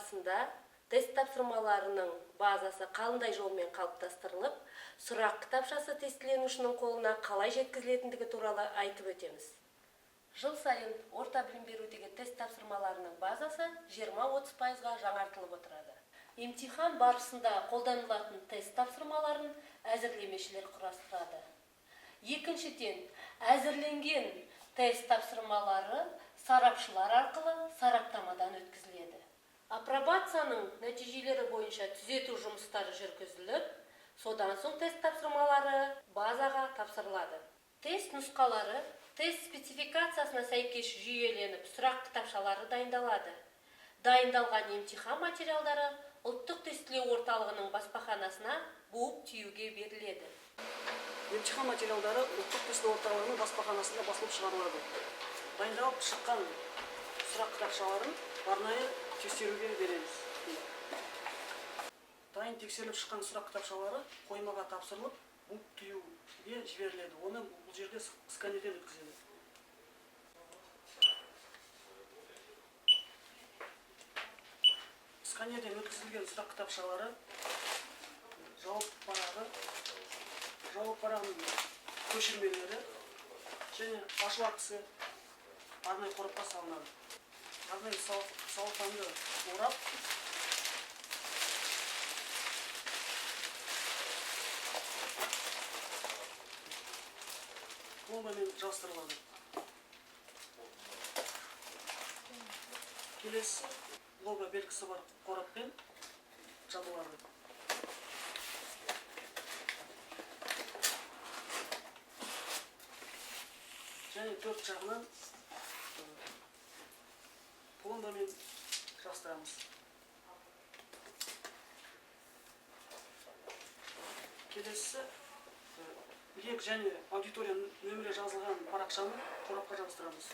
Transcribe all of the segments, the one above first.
Барысында тест тапсырмаларының базасы қандай жолмен қалыптастырылып, сұрақ кітапшасы тестіленушінің қолына қалай жеткізілетіндігі туралы айтып өтеміз. Жыл сайын орта білім берудегі тест тапсырмаларының базасы 20-30%-ға жаңартылып отырады. Емтихан барысында қолданылатын тест тапсырмаларын әзірлемешілер құрастырады. Екіншіден, әзірленген тест тапсырмалары сарапшылар арқылы сараптамадан өткізіледі. Апробацияның нәтижелері бойынша түзету жұмыстары жүргізіліп, содан соң тест тапсырмалары базаға тапсырылады. Тест нұсқалары тест спецификациясына сәйкес жүйеленіп, сұрақ кітапшалары дайындалады. Дайындалған емтихан материалдары Ұлттық тестілеу орталығының баспаханасына буып түюге беріледі. Емтихан материалдары Ұлттық тестілеу орталығының баспаханасында басылып шығарылады. Дайындалып шыққан сұрақ кітапшаларын арнайы тексеруге береміз. Дайын тексеріліп шыққан сұрақ кітапшалары қоймаға тапсырылып, буып түюге жіберіледі. Оны бұл жерде сканерден өткізеді. Сканерден өткізілген сұрақ кітапшалары, жауап парағы, жауап парағының көшірмелері және ашу актісі арнайы қорапқа салынады. Арнайы целлофанды орап, пломбамен жабыстырылады. Келесі лого белгісі бар қораппен жабылады. Және төрт жағынан пломбамен жабыстырамыз. Келесі лек және аудитория нөмірі жазылған парақшаны қорапқа жабыстырамыз.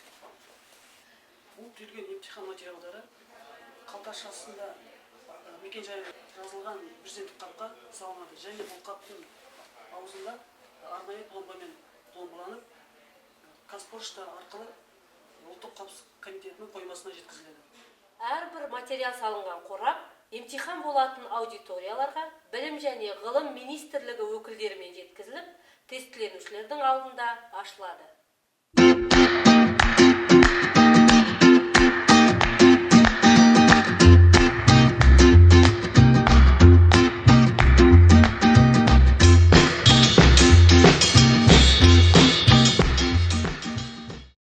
Бұл түйілген емтихан материалдары қалташасында мекен-жайы жазылған брезенттік қапқа салынады және бұл қаптың аузында арнайы пломбамен пломбаланып, Қазпошта арқылы Ұлттық қауіпсіздік комитетінің қоймасына жеткізіледі. Әрбір материал салынған қорап емтихан болатын аудиторияларға Білім және ғылым министрлігі өкілдерімен жеткізіліп, тестіленушілердің алдында ашылады.